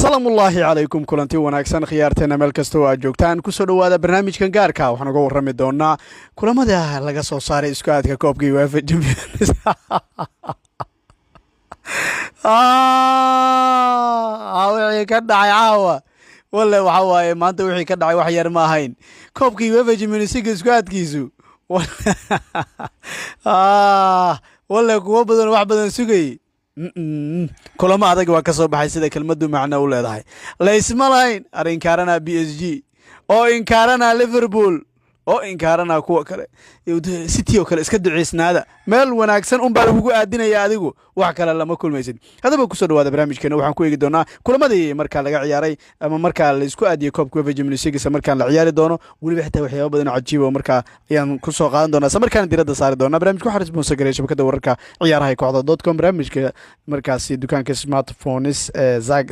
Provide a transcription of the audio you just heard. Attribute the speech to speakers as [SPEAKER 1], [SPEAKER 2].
[SPEAKER 1] Salaamullaahi calaykum, kulanti wanaagsan khiyaarteena meel kasta oo aad joogtaan. Kusoo dhowaada barnaamijkan gaarka. Waxaan uga warrami doonaa kulamada laga soo saaray isku aadka koobka UEFA Champions. Wixii ka dhacay caawa, walle waxa waaye maanta wixii ka dhacay wax yar ma ahayn. Koobka UEFA Champions League isku aadkiisu, walle kuwo badan wax badan sugayey, kulamo adag waa ka soo baxay. Sida kelmaddu macno u leedahay, laysma lahayn. Ar inkaarana PSG oo inkaarana Liverpool oo inkaarana kuwa kale, City oo kale, iska duceysnaada. Meel wanaagsan un baa lagugu aadinaya, adigu wax kale lama kulmaysid. Haddaba kusoo dhawaada barnaamijkeena. Waxaan ku eegi doonaa kulamadii markaa laga ciyaaray ama markaa laisku aadiyey koobka UEFA Champions League, isla markaan la ciyaari doono. Weliba xitaa waxyaaba badan oo cajiib oo markaa ayaan kusoo qaadan doonaa, isla markaana diradda saari doonaa. Barnaamijka waxaa sponsor gareey shabakada wararka ciyaaraha ee kooxda.com. Barnaamijka markaasi dukaanka smartphones ee Zag.